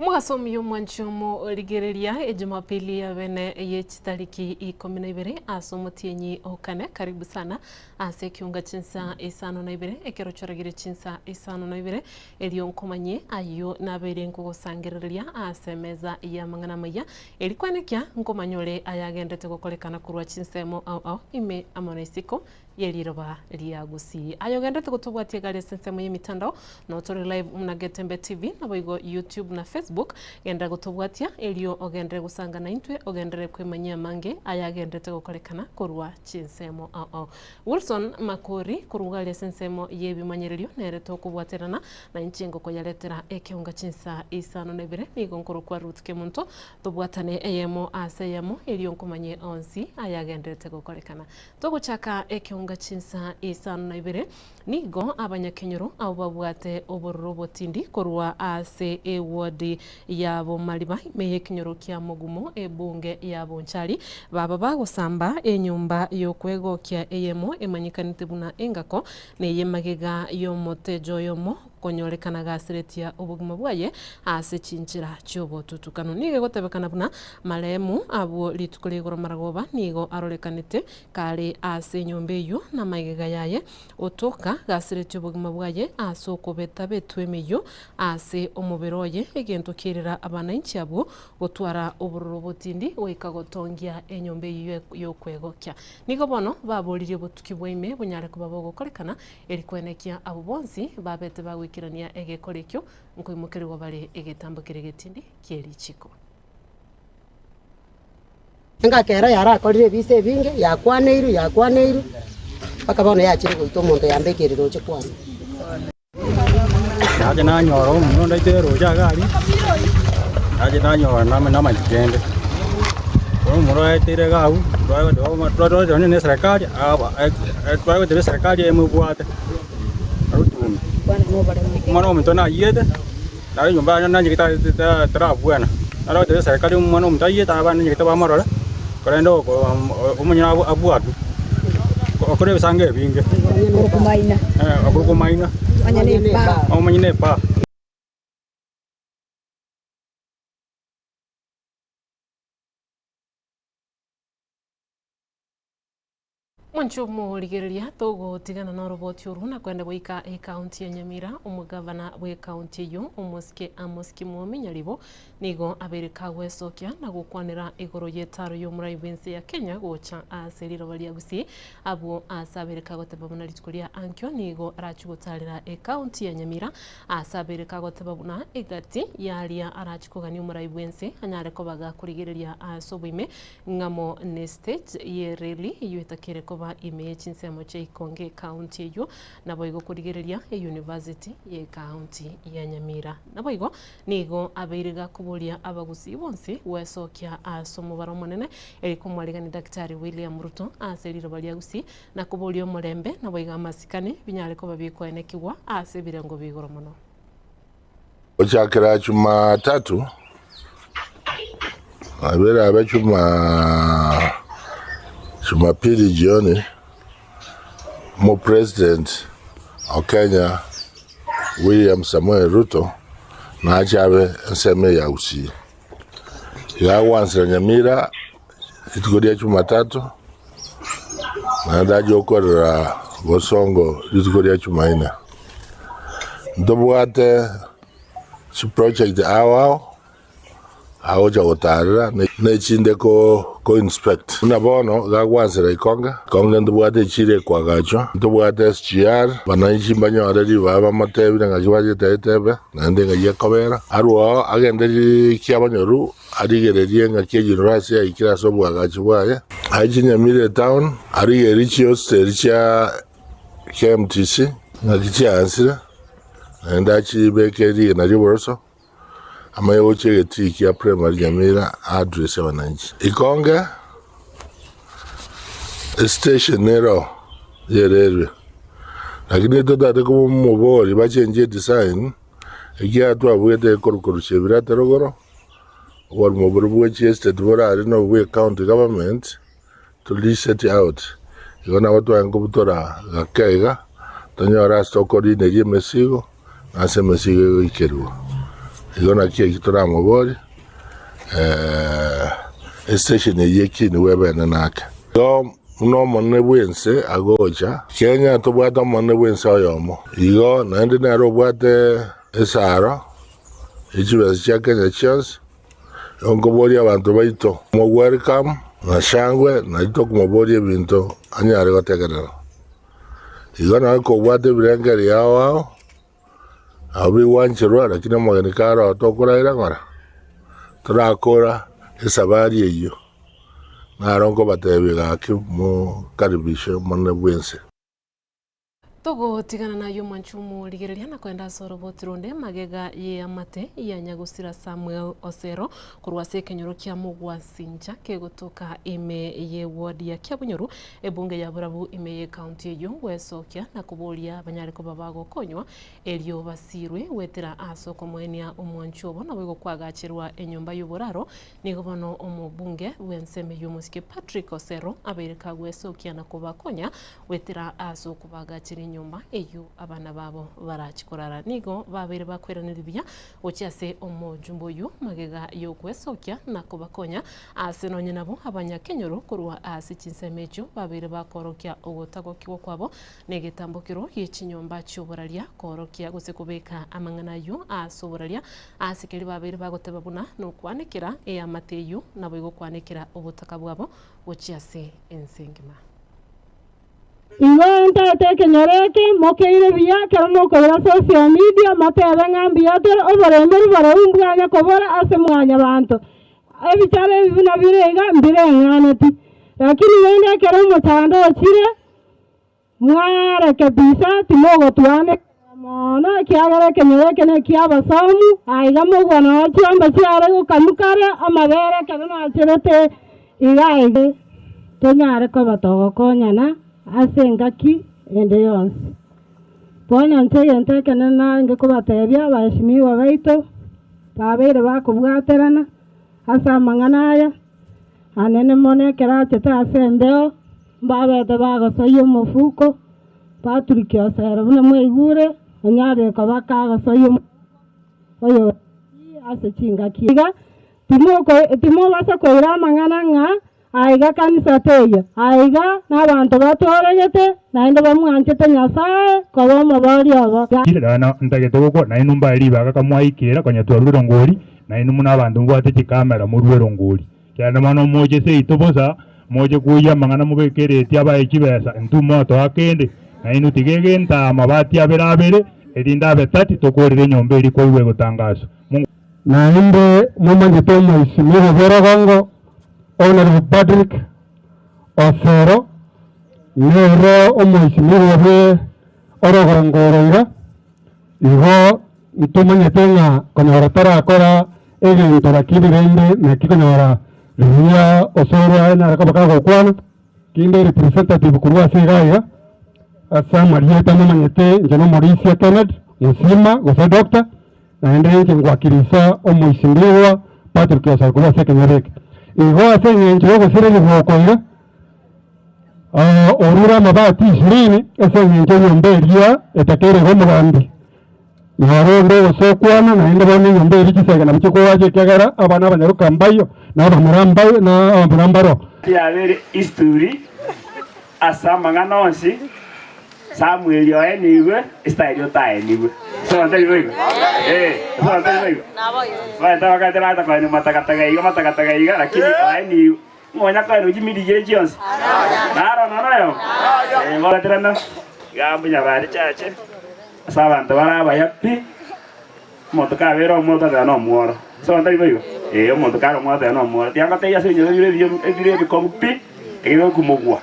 Omogaso omuya omwanchi omorigereria ejumapili ya bene ye chitariki ikomi na ibere ase omotienyi o kane karibu sana ase ekiunga chinsa isano na ibere ekero choragire chinsa isano na ibere erio nkomanye ayio nabeire nkogosangereria ase emeza y'amang'ana amaya eri kwenekia nkomanya ore ayagendete gokorekana korwa chinsemo ao ao ime amo na isiko ye riroba ria Gusii. Aye ogenderete gotobwatia egari ase ensemo y'emitandao, noo tore live buna Getembe TV, naboigo YouTube na Facebook, genderera gotobwatia erio ogenderere gosanga naintwe ogenderere kwemanyia amange ayagenderete gokorekana korwa chinsemo ao ao. Wilson Makori korwa gari ase ensemo y'ebimanyererio nere tokobwaterana na inche ngokoyaretera ekeunga chinsa isano na ibere nigo nkorokwa Ruth Kemunto tobwatane eyemo ase eyemo erio nkomanye onsi ayagenderete gokorekana. Togochaka ekeunga chinsa isano na ibere, nigo abanyakenyoro abwo babwate obororo obotindi korwa ase ewodi ya Bomariba ime y'ekenyoro kia Mogumo ebunge ya Bonchari, baba bagosamba enyomba y'okwegokia eyemo emanyekanete buna engako neye magega y'omoteja oyomo konyorekana gasiretia obogima bwaye ase chinchera chi'obotutukanu. Nigo egotebekana buna marehemu abwo rituko ria igoro maragoba nigo arorekanete kare ase enyomba eyio namagega yaye, otoka gasiretie obogima bwaye ase okobeta-betwa emeyio ase omobere oye, egento kierera abanainchi abwo gotwara obororo obotindi goika gotongia enyomba eyio y'okwegokia. Nigo bono baboririe obotuki bwa ime bonyare koba bogokorekana Eri kwenekia abwo bonsi babete bagoikerania egekora ekio, nkoimokerigwa bare egetambo keria getindi kie richiko. Engaki ero yarakorire ebisa ebinge, yakwaneirwe, yakwaneirwe, mpaka bono yachire goita omonto yambekerire roche kwane. Nache nanyora omonto onde aitire roche iga aria, nache nanyora namanyeti kende. Bono omoro aeteire iga abwo, tware onye na eserekari tware gotebia eserekari emobwate arotume. Omwana ominto nayiete, naro enyomba yaye nanyegete tarabwena, naro agotebia eserekari omwana ominto ayiete abana nanyegete bamorore, korende omonyene abwatwe, okore ebisango ebinge, okorukumaina, omonyene ebaa. Mwanche omorigereria togotigana noroboti orwo na kwenda goika ekaunti ya Nyamira, omogavana bw'ekaunti eyio omosike Amos Kimwomi Nyaribo nigo abeire kagwesokia na gokwanera igoro y'etaro y'omorai bw'ense ya Kenya gocha ase riroba ria Gusii abwo ase abeire kagoteba buna rituko ria ankio nigo arachie gotarera ekaunti ya Nyamira ase abeire kagoteba buna egati yaria arachie kogania omorai bw'ense anyare koba gakorigereria ase oboime Ng'amo ne stage ye reli eyio etakere koba ime ye chinsemo chia Ikonge ecounty eyio, naboigo korigereria euniversity ye ecounty ya Nyamira. Naboigo nigo abeire gakoboria abagusii bonsi gwesokia ase omobaro omonene eri komwarigania Daktari William Ruto ase riroba ria Gusii na koboria omorembe naboigo amasikani binyare koba bikoenekigwa ase ebirengo bia igoro mono. Gochakera Chumatatu, nabo erabe Jumapili jioni, omopresident o Kenya William Samoei Ruto nache abe ensemo eye ya Gusii. Iga agwansera Nyamira rituko ria Chumatatu, naende ache gokorera Bosongo rituko ria Chumaine. Ntobwate chiproject ao ao agocha gotarera na echinde ko inspect. Buna bono iga agwansera Ikonge, Ikonge ntobwate echiro ekoagachwa, ntobwate SGR, abananchi mbanyore ribaga bamotebire ng'aki bachete etebe naende ng'ai ekobera. Arwe oo agende Kiabonyoru arigererie ng'aki euniversity yaikire ase obwagachi bwaye. Aiche Nyamira etown arigererie chihosteli chia KMTC ng'aki chiaansire naende achibeke rigena ri'oboroso. Amanye gochia egetii kia Primary Nyamira address abananchi. Ikonge estation nero yererwe lakini totagete komobori bachenjie edesign ekiagera twabwete ekorwa Chebilat rogoro oborimo boria bwe chiestate bore aria nobo bwe county government to reset out igo nabo twarenge kobutora gake iga tonyore ase tokorineria emesigo. Ase emesigo egoikerigwa. Igo naki eki toramoborie, estation eyio ekinigwe ebe enene ake. Igo buna omonene bw'ense agocha, Kenya tobwate omonene bw'ense oyomo. Igo naende nere obwate esaro ye chibesa chia Kenya chionsi, igo nkoboria abanto baito, mo welcome na shangwe nari tokomoboria ebinto anyare gotegerera. Igo naye kobwate ebirengererio ao ao, Abwo bigwancherwa, lakini omogeni kare oo tokoraira ng'ora, torakora esabari eyio, naro nkobatebia gaki mokaribishe Omonene bw'ense. Togotigana naye omwanchi omorigereria na koenda ase oroboti ronde magega y'eamate ya nyagosira Samuel Osero korwa ase ekenyoro kia Mogwasincha kegotoka ime ye ward ya Kiabonyoru Ebunge ya borabu ime y'ecounty eyio gwesokia na koboria banyare koba bagokonywa erio basirwe goetera ase okomoenia omwanchi obo naboigo kwagacherwa enyomba y'oboraro. Nigo bono omobunge bw'ensemo eyio omosike Patrick Osero abeire kagwesokia na kobakonya goetera ase okobagachera enyomba eyio abana babo barachi korara. Nigo babeire bakoiraneria buya gochia ase omojumbe oyio magega y'ogwesokia na kobakonya Ase nonye nabo abanyakenyoro korwa ase chinsemo echio babeire bakoorokia ogotagokigwa kwabo negetambokero gie chinyomba chi'oboraria, koorokia gose kobeka amang'ana ayio ase oboraria, ase keria babeire bagoteba buna nokwanekera eamate eyio, naboigo kwanekera obotaka bwabo gochia ase ense engima. Igo ntaete ekenyoro eke, mokeire buya ekero mokoira social media, motebe ng'a mbuya tore, oboremeri boreu mbwanya kobora ase mwanyabanto. Ebichara ebi buna bire iga mbireng'aneti, lakini rende ekero omochando ochire, mwarekebisa timogotwanekera mono, ekiagera ekenyoro eke nekiabasomu, aiga mogwa noo chiombe chiare gokamwa kare, amabere ekero nacherete iga aiga. Tonyare koba togokonyana ase engaki ende yonsi. Bono inche egento ekenene narenge kobatebia abaheshimiwa baito, babeire bakobwaterana ase amang'ana aya, anene mono ekero achete ase embeo, mbabete bagosoyia omofuko, baturikia osero buna mwaigure, onyarire koba kagosoyia omofuko oyo ase chingaki iga, timobasa koira amang'ana ng'a Aiga kanisa teiyo, aiga nabanto batooregete, naende bamwanchete Nyasae koba omoboria obo. Bono ntagete gokwa, nainwe mbae ribaga kamwaikera konya twarure erongori, nainwe buna abanto mobwate chikamera morue erongori. Kende bono moche seito bosa, moche kwoyia amang'ana mobeke ereti abae chibesa, intwe motoa kende, nainwe tiga egento amabati abere abere, erinde abe tati tokorere enyomba eria koigwa egotangaswa. Mungu. Naende momanyete omoisimigwa bw'orogongo, Honourable Patrick Osero, nere omoisimigwa bwe orogongo oro iga, igo ntomanyete ng'a konyora torakora egento lakini rende naki konyora riria Osoro anyare koba kagokwana, kinde representative korwa ase iga iga, ase amarieta momanyete inche nomorisia Kenneth Musima gose Doctor. Naende inche ngwakirisa omoisimigwa Patrick Osoro korwa ase ekenyoro eke. Igo ase engencho y'ogosira oko iga, orure amabati ishirini ase engencho enyomba eria etakeire iga omogambi. Naro onde gose okwana naende bono enyomba eria chisege nabo chikoacha ekiagera abana abanyaroka mbayo na abamura mbayo na abamura mbaro. Yabeire history ase amang'ana onsi. Samweli oenigwe, Isiraeli otaenigwe. Ase abanto boigo? Eh, ase abanto boigo? Abanto abakare tibata koenigwa matakataka iga matakataka iga, lakini oenigwe. Ng'onya koenigwa chimiri chiria chionsi. Naro nono oyomo? Eh, boraterana, iga mbuya chache, ase abanto bare abaya pi. Omonto kabeire omworo tateba nomworo. Ase abanto tari boigo? Ee, omonto kare omworo tateba nomworo. Tiangotebi ase ebinyoro bire ebiya ebire ebikong'u pi, ekero gekumogwa,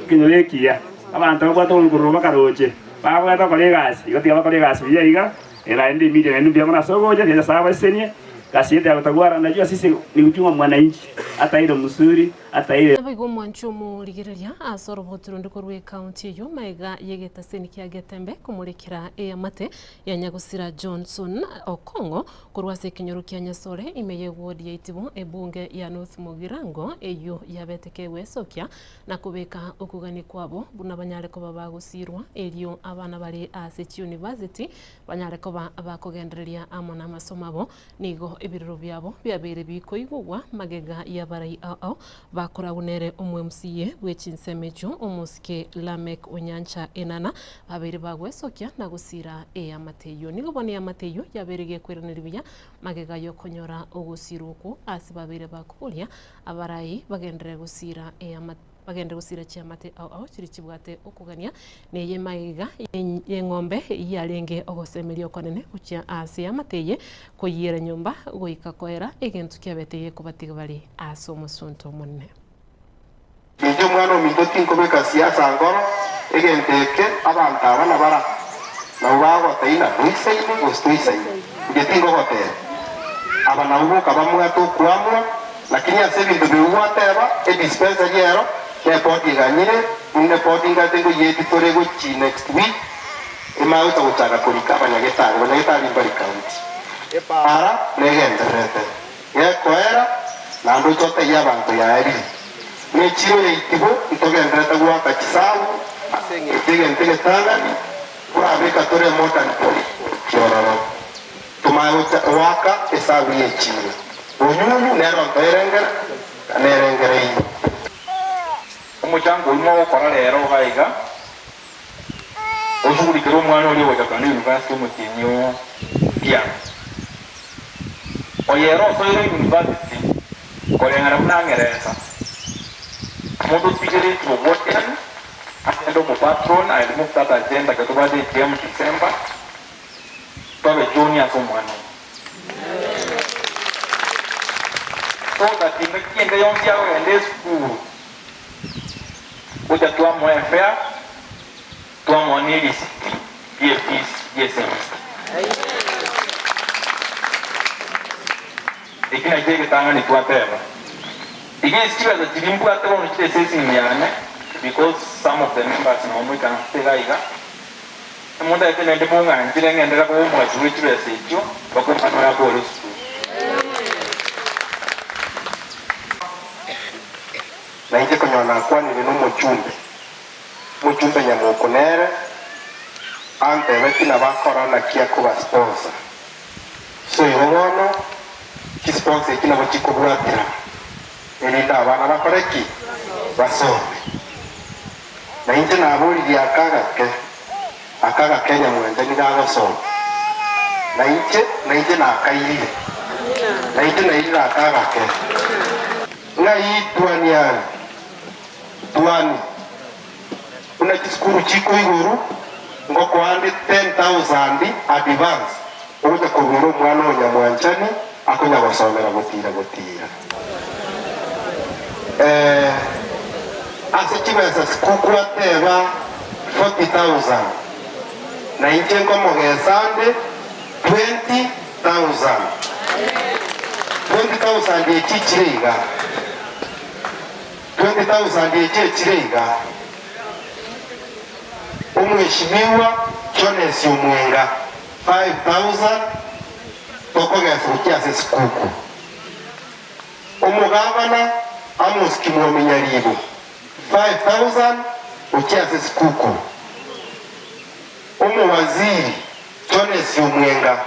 ekenyoro ekiya. Abanto babwate oborukororo bakaroche, babwate gokora egasi, igo tiga bakore egasi buya iga, naende emidia naende mbuya mono ase ogocha, tiga Nyasae abasesenie. Kazi yetu ya kutagwara najua sisi ni kuchunga mwananchi hata ile mzuri hata ile Naboigo omwanchi omorigereria ase oroboti rundi korwa ecounty eyio maega y'egetaseni kia Getembe komorekera eamate ya Nyagosira Johnson Okong'o korwa ase ekenyoro kia Nyasore ime y'eward ya Itibo ebunge ya North Mugirango eyio yabete kegwesokia na kobeka okogania kwabo buna banyare koba bagosirwa erio abana bare ase chiuniversity Banyare koba bakogendereria amo namasomo abo, nigo ebirero biabo biabeire bikoigugwa magega y'abarai ao ao bakoragwa nere omoMCA bwe chinsemo echio omosike Lameck Onyancha Enana babeire bagwesokia na gosira eamate eyio. Nigo bono eamate eyio yabeire gekoiraneria buya magega y'okonyora ogosirwa okwo ase babeire bakoboria abarai bagenderere gosira eamate. Bagende gosira chiamate ao ao chiria chibwate okogania, na eye magega y'eng'ombe yarenge ogosemeria okonene gochia aase y'amate eye, koyiera nyomba goika koera egento kiabete gekobatiga bare aase omosunte omonene. Inche omwana ominto tinkobeka siasa nkoro egento eke abanto aba nabara nabwo bagotebia ng'a toisaine gose toisaine. Inche tingogotebia. Aba nabwo boka bamwate okoamua. Lakini ase ebinto biria gwateba, edispensary ero nepoti eganyire, buna epoti ngate ngoyeti tore gochi next week, emanye gocha gochaka korika abanyagetari, abanyagetari mbari county. Epaara negendererete, gekoera, naende oche otebie abanto yaerire. Nechiro yaitibo ntogendererete goaka chisabu ase eng'encho egento egetang'ani korabeka tore emodern police chiororo. Tomanye gocha goaka esabu y'echiiro. Onyunyu nere ontoerengera, na nerengereire. Omochango oyio mogokora rero iga iga, oshughulikere omwana oria ogocha kogenda university omotienyi oo kiama. Oyo ere osoire university koreng'ana buna ang'eresa, omonto otigeretie obwocherani, agende omopatron, I remove that agenda ekero tobwate AGM December, Tobe John ase omwana oyo. So that engaki ende yonsi agogenda esukuru, gocha twamoa efare, twamoa ne erisiti rie fees rie semester. Eki nakio egetang'ani twateba. Iga ase chibesa chiria mbwate bono chire ase esimu yane, because some of the members nabo moikaransete iga iga, Omonto naende mong'anchire ng'enderere koba omogachi bwe chibesa echio mpaka omwana oye akore esukuru. Na inche konyora nakwanire nomochumbe, omochumbe nyamoko nere antebetie nabo akora naki akoba sponsor. So igo bono chisponsor echi nabo chikobwatera erinde abana bakore ki? Basome. Na inche naboririe aka agake, aka agake nyamwancha nigo agosoma, na inche, na inche nakairire, na inche nairire aka agake. Ng'ai tuani are? Tuani, buna chisukuru chikoigoru, ngokoa ande 10,000 advance ogocha koruera omwana o nyamwanchani akonya gosomera gotira gotira. Eh, ase chibesa sikukwateba 40,000 na inche nkomogesa ande 20,000. 20,000 echi chire iga. 20,000 echi echire iga. Omweshimiwa Jones Omwenga 5,000 tokogesa gochia ase esikuku. Omogavana Amos Kimwami Nyaribo 5,000 gochia ase esikuku. Omowaziri Jones Omwenga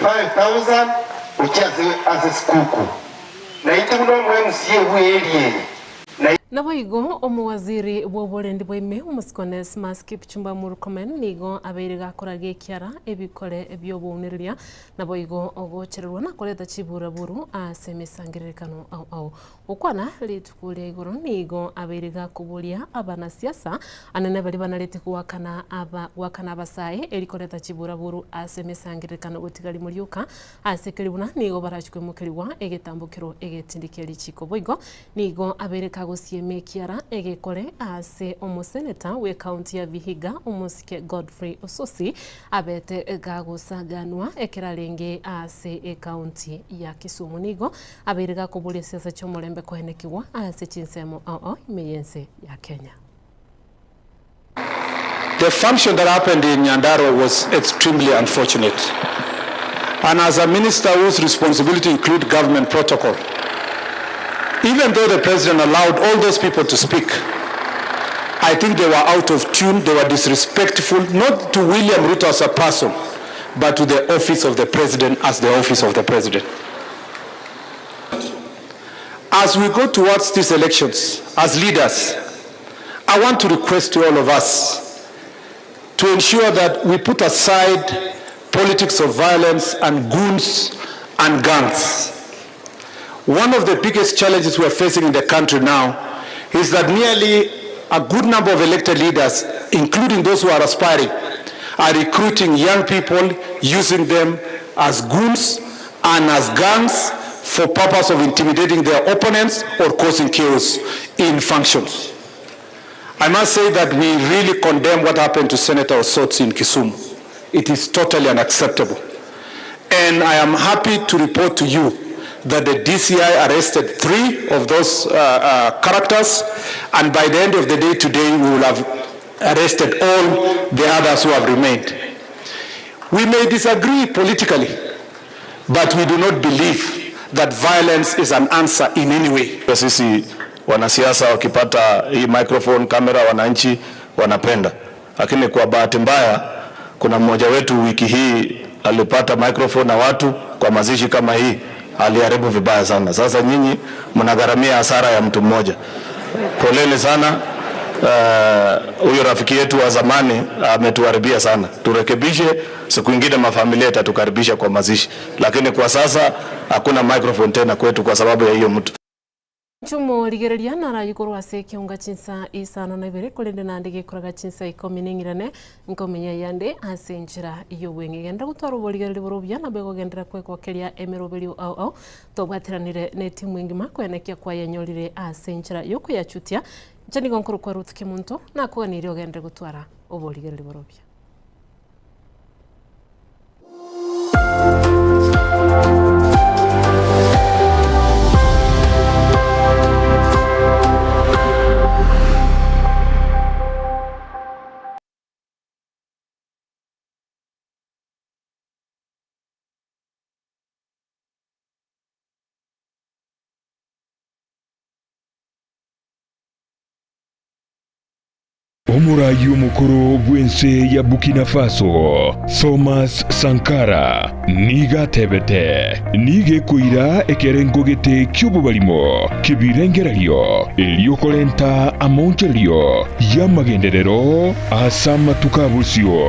5,000 gochia ase ase esikuku. Naintwe buna omo MCA bwe area eye na. Naboigo omowaziri bw'oborendi bwa ime omosike Onesmus Kipchumba Murkomen nigo abeire gakoragia ekiara ebikore bi'obounereria naboigo ogochererwa na koreta chiburaburu ase emesangererekano ao ao. Gokwana rituko ria igoro nigo abeire gakoboria abanasiasa anene baria banarete goakana aba goakana abasae eri koreta chiburaburu ase emesangererekano gotiga rimo rioka ase keri buna nigo barachie koimokerigwa egetambokero egetindi kia richiko. Boigo nigo abeire kagosieka. Ogotiema ekiara egekore ase omoseneta bw'ecounty ya Vihiga omosike Godfrey Osotsi abete gagosaganwa ekero arenge ase ecounty ya Kisumu. Nigo abeire gakoboria siasa chi'omorembe koenekigwa ase chinsemo ao ao ime y'ense ya Kenya. The function that happened in Nyandarua was extremely unfortunate. And as a minister whose responsibility include government protocol, even though the president allowed all those people to speak, I think they were out of tune, they were disrespectful, not to William Ruto as a person, but to the office of the president as the office of the president. As we go towards these elections, as leaders, I want to request to all of us to ensure that we put aside politics of violence and goons and gangs. One of the biggest challenges we are facing in the country now is that nearly a good number of elected leaders, including those who are aspiring, are recruiting young people, using them as goons and as gangs for purpose of intimidating their opponents or causing chaos in functions. I must say that we really condemn what happened to Senator Osotsi in Kisumu. It is totally unacceptable. And I am happy to report to you that the DCI arrested 3 of those characters, and by the end of the day today, we will have arrested all the others who have remained. We may disagree politically, but we do not believe that violence is an answer in any way. Sisi wanasiasa wakipata hii microphone, kamera, wananchi wanapenda, lakini kwa bahati mbaya kuna mmoja wetu wiki hii alipata microphone na watu kwa mazishi kama hii aliharibu vibaya sana. Sasa nyinyi mnagharamia hasara ya mtu mmoja. Poleni sana. Huyo rafiki yetu wa zamani ametuharibia sana. Turekebishe, siku ingine mafamilia itatukaribisha kwa mazishi, lakini kwa sasa hakuna microphone tena kwetu kwa sababu ya hiyo mtu. Chumorigereria narayikorwa ase ekiunga chinsa isano na ibere korende naende gekoraga chinsa ikomi na eng'irane nkomenya yande ase enchera y'obweng'e. Genda gotwara oborigereria bore obuya nabo egogendera kwegwakeria emeroberio ao ao tobwateranire na etimu engima koenekia kwayenyorire ase enchera yokoyachutia. Inche nigo nkorokwa Ruth Kemunto nakoganirie ogendere gotwara oborigereria bore obuya. Omoraai omokoro bw'ense ya Burkina Faso, Thomas Sankara, nigo atebete, Nigo ekoira ekerengo gete ki'obobarimo ki'ebirengererio, erio korenta amaonchorerio y'amagenderero ase amatuko a bosio.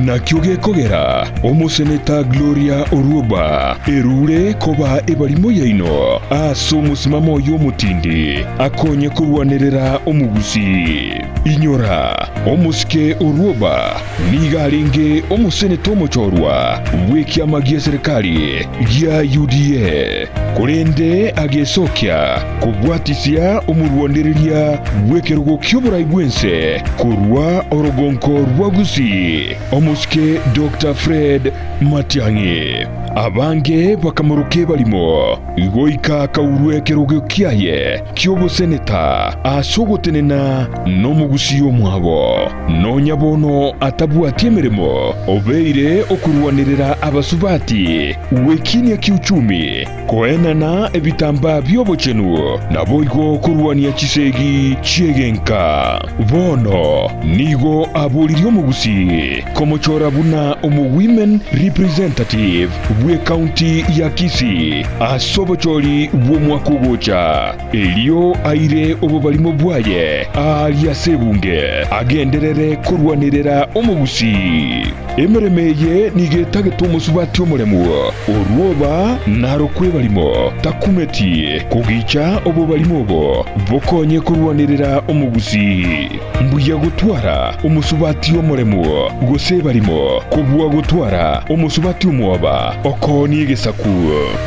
Nakio gekogera omoseneta Gloria Orwoba erure koba ebarimo yaino ase omosimamo oye omotindi akonye korwanerera omogusii. Inyora, omosike Orwoba nigo arenge omoseneta omochorwa bw'ekiama gi'eserekari gia UDA, korende agesokia kobwatisia omorwanereria bw'ekerogo ki'oborai bw'ense korwa orogonko rwa Gusii, omosike Doctor Fred Matiang'i. Abange bakamoroka ebarimo, goika akaurwa ekerogo kiaye ki'oboseneta ase ogotenena nomogusii omwabo. Nonya bono atabwati emeremo, obeire okorwanerera abasubati gwekinia kiuchumi, koenana ebitambaa bi'obochenu, naboigo korwania chisegi chi'egenka. Bono nigo aboririe omogusii komochora buna omo-women representative bw'ecounty ya Kisii ase obochori bw'omwaka ogocha, erio aire obobarimo bwaye aaria ase ebunge. Amotige agenderere korwanerera omogusii. Emeremo eye nigo etagete omosubati omoremu, orwoba narokwe ebarimo, takumeti kogicha obobarimo obo bokonye korwanerera omogusii. Mbuya gotwara omosubati omoremu gose ebarimo kobua gotwara omosubati omwoba okoonia egesaku.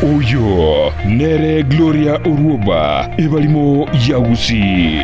Oyo nere Gloria Orwoba, ebarimo ya Gusii.